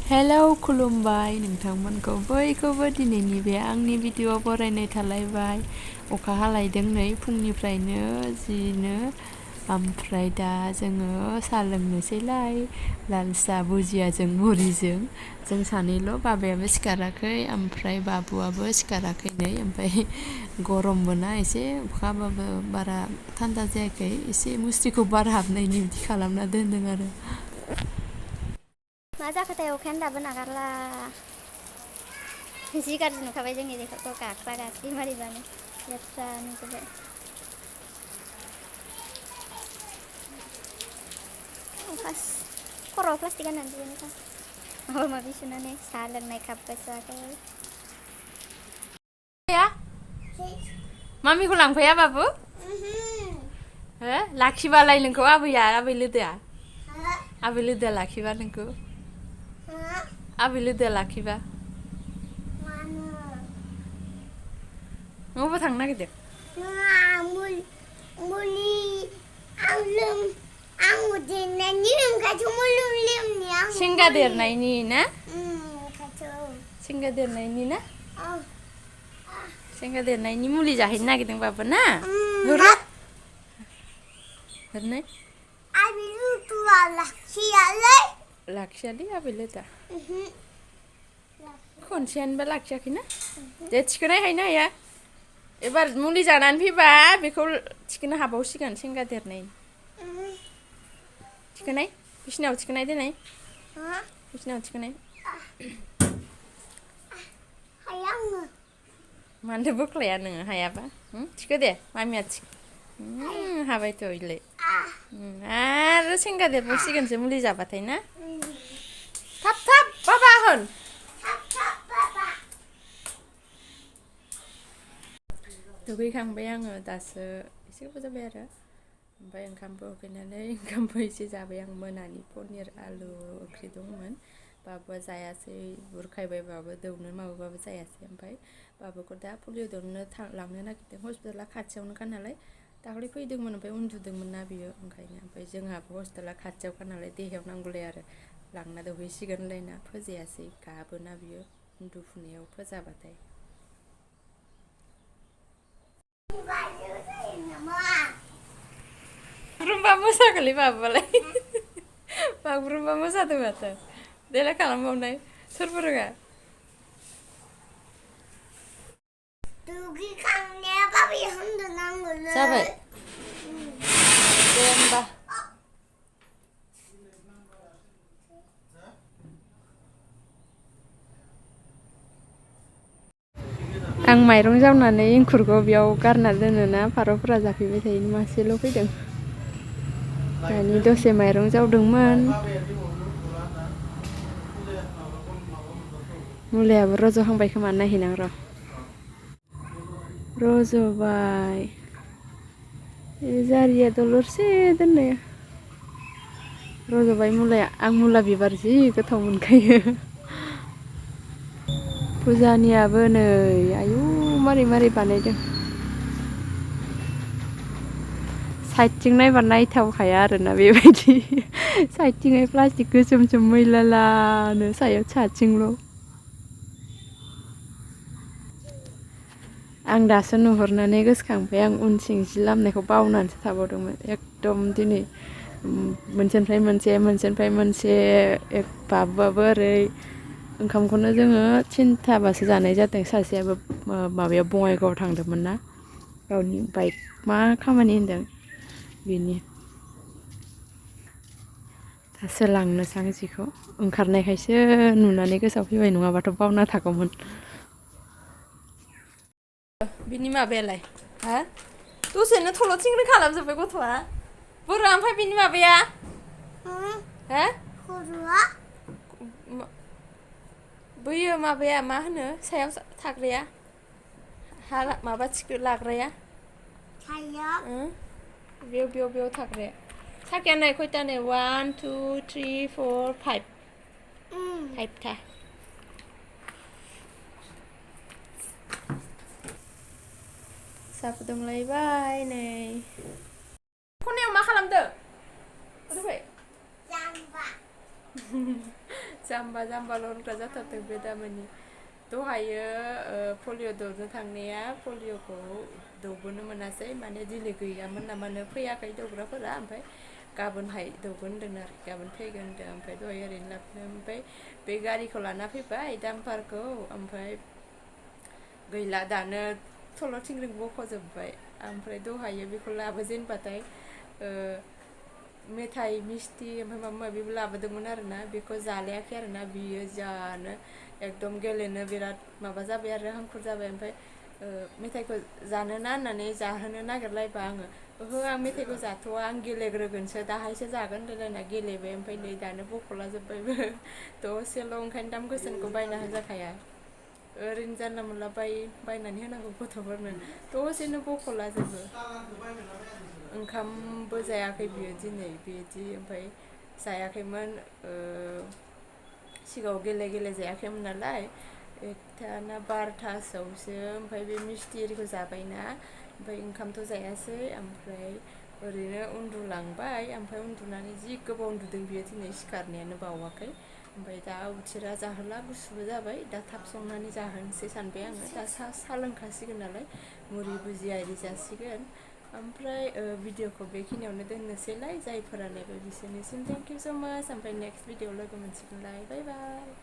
Hello खुलुमबाय नोंथांमोनखौ बयखौबो दिनैनि बे आंनि भिडिअ बरायनाय थालायबाय। अखा हालायदों नै फुंनिफ्रायनो जिनो। ओमफ्राय दा जोङो साहा लोंनोसैलाय लाल साहा बुजियाजों मुरिजों। जों सानैल' बाबायाबो सिखाराखै ओमफ्राय बाबुआबो सिखाराखै नै। ओमफ्राय गरमबो ना एसे अखा हाबाबो बारा थान्दा जायाखै, एसे मुस्रिखौ बार हाबनायनि बिदि खालामना दोनदों आरो। मा जाखोथाय अखायानो दाबो नागारला। जि गाज्रि नुखाबाय जोंनि लेखाखौ गाख्ला गाख्लि मारिबानो लेथ्रा नुजोब्बाय। खर'आव प्लास्टिक गाननानै दुगैनोसै माबा माबि सुनानै साहा लोंनाय कापबो सुवाखै। मामिखौ लांफैया बाबु? हो लाखिबालाय नोंखौ आबै लोदोआ? आबै लोदोआ लाखिबा नोंखौ? आबै लोदोआ लाखिबा? बबाव थांनो नागिरदों? सेंगा देरनायनि ना? सेंगा देरनायनि ना? सेंगा देरनायनि मुलि जाहैनो नागिरदों बाबु ना? हुरु हुरनाय लाखियालै आबै लोदोआ। खनसेयानोबा लाखियाखैना? दे थिखोनाय हायनो हाया। एबार मुलि जानानै फैबा बेखौ थिखोनो हाबावसिगोन सेंगा देरनायनि। थिखोनाय बिसिनायाव थिखोनाय देनाय बिसिनायाव थिखोनाय। मानो बोख्लाया नोङो हायाबा? थिखो दे मामिया हाबायथ' इलाय। आरो सेंगा देरबावसिगोनसो मुलि जाबाथाय ना? थाब थाब बाबा होन। दुगैखांबाय आङो दासो एसे गोबाव जाबाय आरो। ओमफ्राय ओंखामबो उखैनानै ओंखामबो एसे जाबाय आं। मोनानि पनिर आलु ओंख्रि दंमोन। बाबुआ जायासै बुरखायबायबाबो दौनो माबाबाबो जायासै। ओमफ्राय बाबुखौ दा पलिअ दौनो लांनो नागिरदों। हस्पिटाला खाथियावनोखा नालाय दाख्लै फैदोंमोन ओमफ्राय उन्दुदोंमोन ना बियो ओंखायनो। ओमफ्राय जोंहाबो हस्पिटाला खाथियावखा नालाय देहायाव नांगौलाय आरो लांना दौहैसिगोन होनलायना फोजायासै गाबोना बियो उन्दुफुनायाव फोजाबाथाय। बागुरुम्बा मोसाखोलै बाबुआलाय। बागुरुम्बा मोसादों माथो। देलाय खालामबावनाय सोर फोरोङा? दुगैखांनाया बाबाया उन्दुनांगौलै। जाबाय? दे होमबा। आं माइरं जावनानै एंखुरखौ बेयाव गारना दोनोना फारौफोरा जाफैबाय थायो। मासेल' फैदों। दानि दसे माइरं जावदोंमोन। मुलायाबो रज'हांबाय खोमा नायहैनां र'। रज'बाय। जारिया दलरसे दोननाया रज'बाय मुलाया। आं मुला बिबार जि गोथाव मोनखायो। फुजानियाबो नै आयु मारै मारै बानायदों। साइडथिं नायबा नायथावखाया आरोना बेबायदि। साइडथिंहाय प्लास्टिक गोसोम मैलालानो साथिंल'। आं दासो नुहुरनानै गोसोखांबाय। आं उनथिं जि लामनायखौ बावनानैसो थाबावदोंमोन। एकदम दिनै मोनसेनिफ्राय मोनसे बाबुआबो ओरै ओंखामखौनो जोङो थिनथाबासो जानाय जादों। सासेयाबो माबायाव बङाइगावआव थांदोंमोन ना गावनि बाइक मा खामानि होनदों बेनि। दासो लांनोसै आं जिखौ ओंखारनायखायसो नुनानै गोसोआव फैबाय, नङाबाथ' बावना थागौमोन। बिनि माबायालाय हा दसेनो थल' थिंग्रि खालामजोब्बाय गथ'आ। बोरो ओमफ्राय बिनि माबाया हो खर'आ बैयो माबाया मा होनो सायाव थाग्राया हा माबा लाग्राया बेयाव थाग्राया। साखाया नै खयथा नै 1 2 3 4 5 था। साहा फुदुंलायबाय नै। खनायाव मा खालामदों? जाम्बा जाम्बाल' होनग्रा जाथारदों बे दामानि दहायो पलिअ दौनो थांनाया पलिअखौ दौबोनो मोनासै माने दिनै गैयामोन नामानो फैयाखै दौग्राफोरा ओमफ्राय गाबोनहाय दौगोन होनदों आरो गाबोन फैगोन होनदों ओमफ्राय दहाय ओरैनो लाबोनो ओमफ्राय बे गारिखौ लाना फैबाय दामपारखौ ओमफ्राय गैला दानो सल' थिंग्रिं बख'जोब्बाय ओमफ्राय दहायो बेखौ लाबोजेनबाथाय मेथाइ मिस्थि ओमफ्राय माबा माबिबो लाबोदोंमोन आरोना बेखौ जालायाखै आरोना बियो जानो एकदम गेलेनो बिराद माबा जाबाय आरो हांखुर जाबाय ओमफ्राय मेथाइखौ जानोना होननानै जाहोनो नागिरलायबा आङो ओहो आं मेथाइखौ जाथ'वा आं गेलेग्रोगोनसो दाहायसो जागोन होनलायना गेलेबाय ओमफ्राय नै दानो बख'ला जोब्बायबो दसेल' ओंखायनो दाम गोसानिखौ बायना होजाखाया ओरैनो जानला मोनला बायनानै होनांगौ गथ'फोरनो दसेनो बख'ला जोबो ओंखामबो जायाखै बियो दिनै बिदि ओमफ्राय जायाखैमोन सिगाङाव गेले जायाखैमोन नालाय 1टा ना 12टासोआवसो ओमफ्राय बे मिस्थि एरिखौ जाबायना ओमफ्राय ओंखामथ' जायासै ओमफ्राय ओरैनो उन्दुलांबाय ओमफ्राय उन्दुनानै जि गोबाव उन्दुदों बियो दिनै सिखारनायानो बावाखै ओमफ्राय दा उथिरा जाहोला गुसुबो जाबाय दा थाब संनानै जाहोनोसै सानबाय आङो दा साहा लोंखासिगोन नालाय मुरि भुजिया आरि जासिगोन ओमफ्राय भिडिअखौ बेखिनियावनो दोननोसैलाय जायफोरा नायबाय बिसोरनिसिम थेंक इउ स' माच ओमफ्राय नेक्स्ट भिडिअ लोगो मोनसिगोनलाय बाय बाय